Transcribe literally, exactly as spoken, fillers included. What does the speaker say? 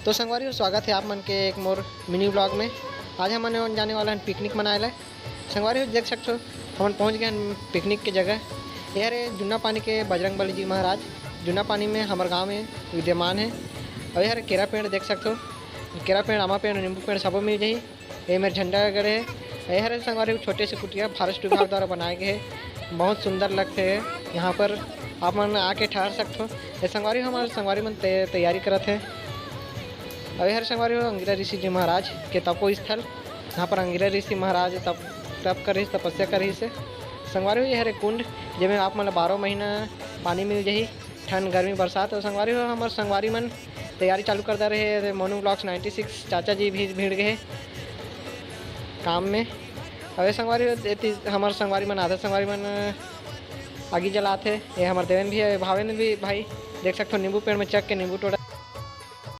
तो संगवारी हो, स्वागत हे आप मन के एक मोर mini vlog में। आज हमन जाने वाला हन picnic मनाए ला। संगवारी हो, देख सकथो, हमन पहुंच गए हन picnic के जगह। ये हरे जुन्ना पानी के बजरंग बली जी महाराज, जुन्ना पानी में हमर गांव में विद्यमान हे। अउ ये हरे केरा पेड़ देख सकथो, केरा पेड़, आमा पेड़, नींबू पेड़ सबो मिल जाही। ये मेर झंडा गड़े हे। ये हरे संगवारी हो, छोटे से कुटिया भारत विभाग द्वारा बनाए गए हे, बहुत सुंदर लगथे। यहाँ पर आप मन आके ठहर सकथो। ये संगवारी हो, हमर संगवारी मन तै-, तैयारी करत हे। अउ ये हरे संगवारी हो, अंगिरा ऋषि जी महाराज के तपो स्थल, यहाँ पर अंगिरा ऋषि महाराज तप, तप करिस, तपस्या करिस हे। संगवारी हो, ये हरे कुंड, जेमे आप मन ल बारह महीना पानी मिल जाही, ठंड, गर्मी, बरसात। अउ संगवारी हो, हमर संगवारी मन तैयारी चालू कर दे रहे। मोनू vlogs ninety six चाचा जी भी भिड़ गए हे काम में। अउ ये संगवारी हो, एती हमर संगवारी मन, आधा संगवारी मन आगी जलात हे। ये हमर देवेन भी हे, भावेन भी भाई, देख सकथो, नींबू पेड़ में चघ के नींबू टोड़ा